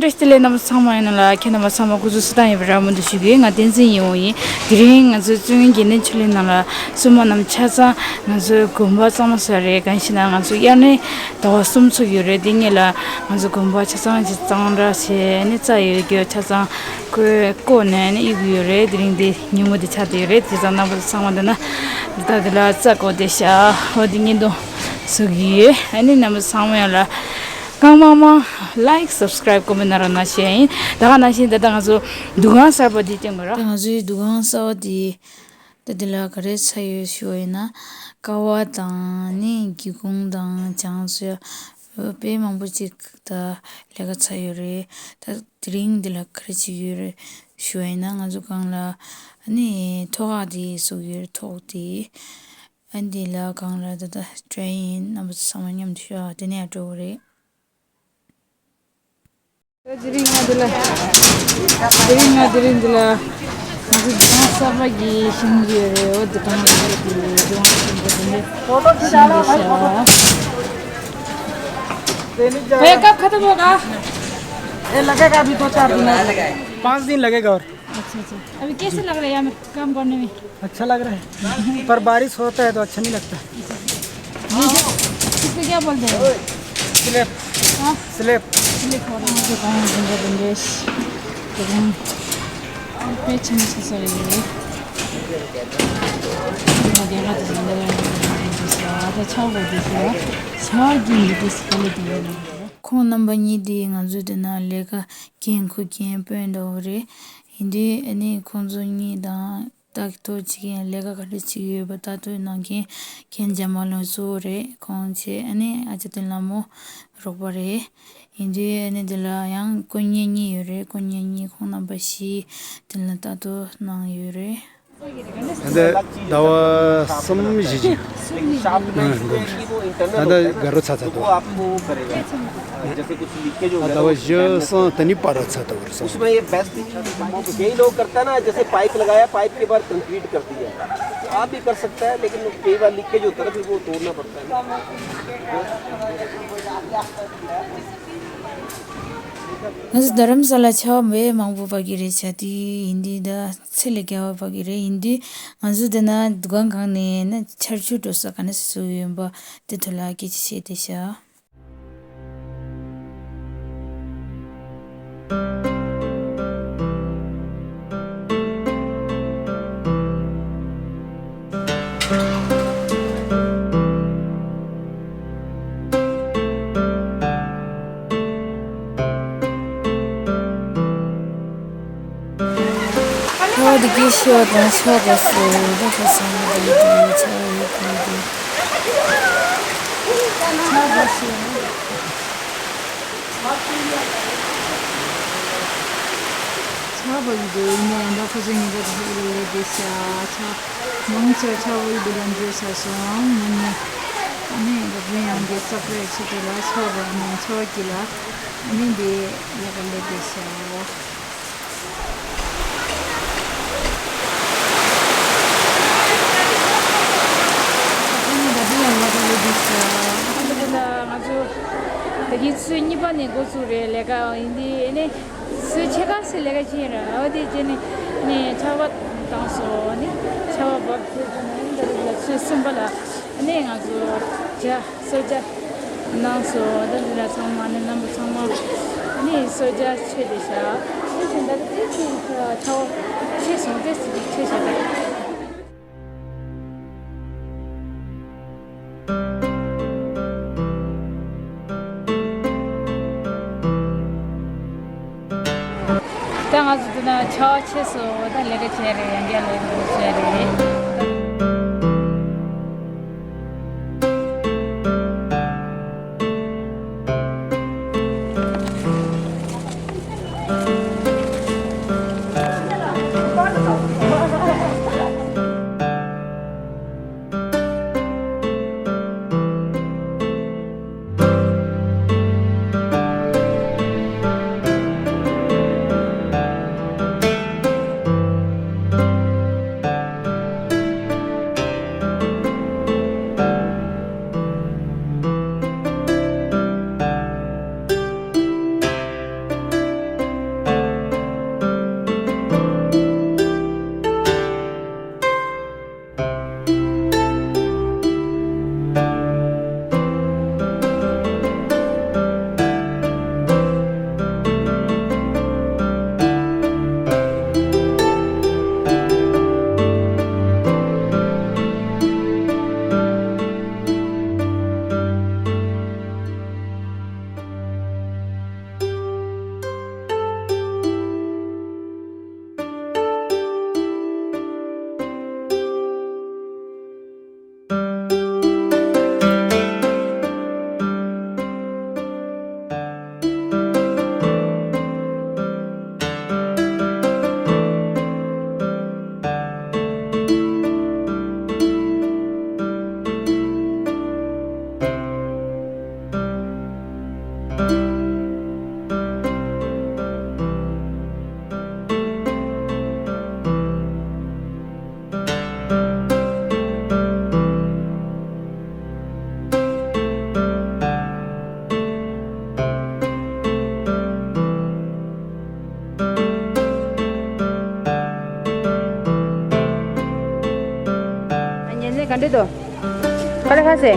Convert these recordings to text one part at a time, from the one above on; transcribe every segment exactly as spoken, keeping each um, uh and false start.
བཀྲ་ཤིས་བདེ་ལེགས། རྣམ་པ་ཚང་མ་ཡིན་ན་ལ། ཁྱེད་རྣམ་པ་ཚང་མ་སྐུ་གཟུགས་བཟང་ཡོད་པའི་རེ་བ་མུ་མཐུད་ཞུ་གི་ཡིན། ང་བསྟན་འཛིན་ཡིན་འོང་ཡིན། དེ་རིང་ང་ཚོའི་བཙུན་དགོན་དགེ་ལྡན་ཆོས་གླིང་ནང་ལ་བཙུན་མ་རྣམས་ཆ་ཚང་ང་ཚོའི་དགོན་པ་གཙང་མ་བཟོས་རེད། གང་ཞེ་ན་ང་ཚོ་དབྱར་གནས་ཟླ་བ་གསུམ་ཚུགས་ཡོད་རེད། དེ་སྔོན་ལ་ང་ཚོ་དགོན་པ་ཆ་ཚང་ཅིག་གཙང་སྦྲ་བྱས་ནས་རྩྭ་ཡོད་རྒྱུ་ཆ་ཚང་ཁོས་བརྐོས་ནས་ནི་གཡུགས་ཡོད་རེད། དེ་རིང་འདི་ཉིན་མོ་འདི་ཆགས་བསྡད་ཡོད་རེད། དེ་ཙང་རྣམ་པ་ཚང་མ་འདི་ན་འདི་དག་འདི་ལ་རྩྭ་བརྐོས་བསྡད་ཤག་འོ་འདི་བརྙན་ཐུང་བཟོ་གི་ཡོད། ཨ་ནི་རྣམ་པ་ཚང་མ་ཡང་ལ། གང་མང་མང་like subscribe comment་གནང་རོགས་གནང་ཞུ་ཡ་ཡིན། ད་ག་ནང་བཞིན་ད་ལྟ་ང་ཚོ་འདུ་ཁང་གསར་པ་འདི་སྟོན་དགོས་ར། ད་ང་ཚོའི་འདུ་ཁང་གསར་པ་འདི་ད་འདི་ལ་ག་རེ་ཚར་ཡོད་ཞུ་བ་ཡིན་ན། ཀ་བ་དང་ནི་སྒེའུ་ཁུང་དང་ལྗང་ཚོས་དཔེ་མང་པོ་ཅིག་ད་ལས་ཀ་ཚར་ཡོད་རེད། ད་དེ་རིང་འདི་ལ་ག་རེ་བྱེད་ཀྱི་ཡོད་རེད་ཞུ་བ་ཡིན་ན། ང་ཚོ་སྒང་ལ་ནི་ཐོག་ཁ་འདི་བཟོ་གི་ཡོད་རེད། ཐོག་འདི། ཨ་འདི་ལ་སྒང་ལ་ད་ལྟ་drain་ཡིན། རྣམ་པ་ཚོ་ཚང་མ་མཉམ་དུ་ཤོག་དེ་ནས་ཡར་འགྲོ་དགོས་རེད། དེ་རིང་ང་འདི་ལ། དེ་རིང་ང་དེ་རིང་འདི་ལ། ང་ཚོ་འདི་གང་གསར་པ་གི་ཤིང་འདི་ཡོད་རེད། འོ་འདི་གང་ལ་འདི་འདི་གང་ཤིང་འདི་འདི་འདི་ཤིང་འདི་ཤ། भैया, कब खत्म होगा? ये लगेगा अभी दो चार दिन और लगेगा। पाँच दिन लगेगा और। अच्छा, अच्छा। अभी कैसे लग रहा है यहाँ में काम करने में? अच्छा लग रहा है, पर बारिश होता है तो अच्छा नहीं लगता। ये जो, इसको क्या बोलते हैं? स्लिप। हाँ? स्लिप। स्लिप हो रहा है। मुझे कहाँ घूमने देंगे? तो हम पेट में से सही है। ཁོང་རྣམ་པ་གཉིས་དེ་ང་ཚོ་དེ་ན་ལས་ཀ་འགན་ཁུར་མཁན་དཔོན་འདྲ་བོ་རེད། ཡིན་དུས་ཨ་ནི་ཁོང་ཚོ་གཉིས་དང་ལྟ་རྟོག་བྱེད་མཁན། ལས་ཀ་ག་རེ་བྱེད་ཀྱི་ཡོད་པ་ལྟ་རྟོག་གནང་མཁན་རྒན་འཇམ་དཔལ་ལགས་གཙོ་བོ་རེད། ཁོང་བཅས་ཨ་ནི་ཨ་ཅག་བསྟན་ལྷ་མོ་རོགས་པ་རེད། ཡིན་དུས་ཨ་ནི་འདི་ལ་ཡང་དཀོན་གཉེར་གཉིས་ཡོད་རེད། དཀོན་གཉེར་གཉིས་ཁོང་རྣམ་པ་བཞི་དེ་ལ་ལྟ་རྟོག་གནང་ཡོད་རེད། ད་ལྟ་ཟླ་བ་གསུམ་བཞི་ཅིག་ཨ་འགོར་ཤག་ད་ལྟ་དགའ་རོགས་ཚ་ཚ་འདུག་ཨ་ཟླ་བ་བཞི་གསུམ་དེ་ནས་པ་རོགས་ཚ་འདུག་རེད་སོང་། उसमें ये बेस्ट, कई लोग करता है ना, जैसे पाइप लगाया, पाइप के बाद कंक्रीट कर दिया, तो आप भी कर सकता है, लेकिन कई बार लीकेज होता है ना, फिर वो तोड़ना पड़ता है ना। ང་ཚོ་རྡ་རམ་ས་ལ་ཆར་པ་མང་པོ་བབས་ཀྱི་རེད། ཆར་དུས་ཡིན་དུས་ད་ཚད་ལས་བརྒལ་བ་བབས་ཀྱི་རེད། ཡིན་དུས་ང་ཚོ་འདི་ན་འདུ་ཁང་སྒང་ནས་ན་ཆར་ཆུ་འགྲོ་ས་ག་ནས་བཟོས་ཡོད་པ་དེ་ཐོག་ལ་སྐད་ཆ་བཤད་བསྡད་ཤག་ཨོ་དེ་གི་ཤོ་དང་ཤོ་ག་སུ་ར་ག་སང་ར་གི་ཆ་ཡོད་གི་དེ། ཆར་པ་ཡིན་དུས་ཡིན་ནའི་ཡང་ད་ཁོ་ཚོ་ཉིན་གྲངས་དེ་ཚོ་ལས་བསྡད་ཤག་ཆར་མང་ཆེ་བ་ཆར་པ་ཡིན་དུས་ལམ་འགྲོ་ཚར་སོང་། ང་གཉིས་ཨ་ནི་འགག་སྒྲོན་ཡང་འགས་སག་པའི་ཆེད་དུ་ལ་ཆར་པ་ནང་ཆར་པ་དཀྱིལ་ལ་ཨ་ནི་འདི་ལས་ཀ་ལས་བསྡད་ཤག་ཨ་ནི་ད་དུང་ཡང་ལས་ཀ་ལས་བསྡད་ཤག་ཨ་ནི་ད་ལྟ་ང་ཚོ་ད་གིན་ཚོུད་གཉིས་པ་ནས་འགོ་བཙུགས་རེད། ལས་ཀ་ཡིན་དུས་ཨ་ནི། སུ་ཆེ་ཁ་སི་ལས་ཀ་ཅི་ཡིན་ར། འོ་དེ་རྗེས་ནས་ནས་ཆར་པ་བཏང་སོང་། ནི་ཆར་པ་བབས་དུས་ནས་འདི་རིགས་ལ་ཚོད་གསུམ་པ་ལ་ནས་ང་ཚོ་ཇ་གསོལ་ཇ་གནང་སོང་། འདི་རིགས་ལ་ཚང་མ་ནི་རྣམ་པ་ཚང་མ་ནི་གསོལ་ཇ་མཆོད་བསྡད་ཤག་དེ་བཞིན་ད་ལྟ་དེ་ཅི་ཆར་པ་ཆེ་སོང་དེ་ཅི་ཆེ་ཤག་ད། ད་ང་ཚོ་འདི་ན་ཆར་པ་ཆེ་སོང་། ད་ལས་ཀ་བྱས་རེད། ཡང་བསྐྱར་ལས་ཀ་བྱས་རེད། ག་འདྲ་འདུག་ག་ལེ་ཁ་སེ།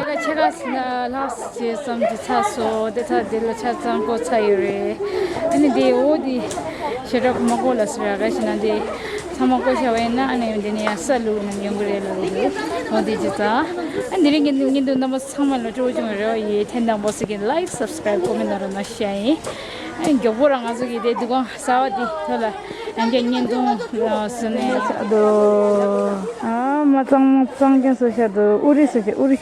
ང་ཚོ་ལས་ཀ་ཕྱེད་ཀ་ལྷག་བྱས་ཙམ་གྱི་ཚར་སོང་། དེ་ཚར་དེ་ལ་ཆ་ཚང་བཀོག་ཚར་ཡོད་རེད། དེ་ནི་དེ་འོ་དེ་ཞེ་དྲག་མ་བཀོག་ལ་ཟེར་ཡ་ག་ཞེ་ན་དེ་ཚང་མ་བཀོག་བྱ་བ་ཡིན་ན་ཨ་ནི་དེ་ནི་ཡང་ས་བླུགས་ནས་ཡོང་གི་རེད་ལ་རེད། འོ་དེ་ཅི་ཙང་ཨ་འདི་རིང་གི་ཉིན་དུ་རྣམ་པ་ཚང་མ་ལ་སྤྲོ་བོ་བྱུང་བའི་རེ་བ་ཡོད། ཐེངས་དང་པོ་ཟེར་གྱི་ལའིག་སབ་སི་ཀ་རའིབ་ཀོ་མེན་ཊི་ར་མ་ཤ་ཡིན། ཨ་མགྱོགས་པོ་ར་ང་ཚོ་གི་དེ་འདུ་ཁང་གསར་བ་དེ་ཐོག་ལ་ཡང་བསྐྱར་བརྙན་ཐུང་བཟོས་ནས། ཨ་མ་གཙང་མ་གཙང་རྐྱང་བཟོས་བཞག་འདུག་ཨུ་རི་བཟོས་བཞག་ཨུ་རི།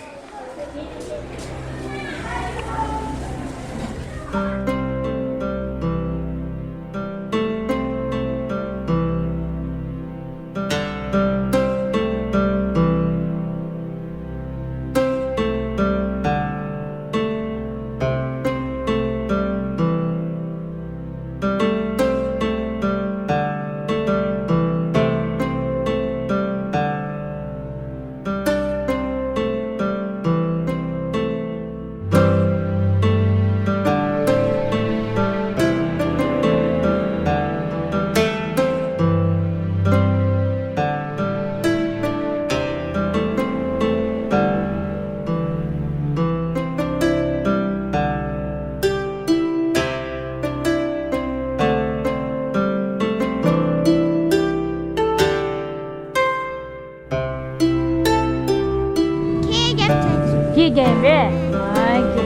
ཁྱེད་རྒན་པས། ཨ་ཀེ།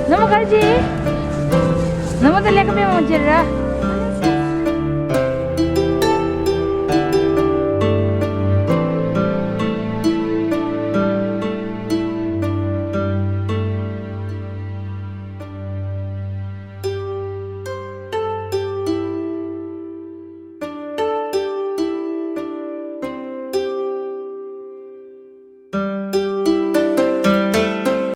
ནུ་མོ་ག་རེ་བྱེད། ནུ་མོ་ད་ལས་ཀ་མེད་མོ་བྱེད་ར།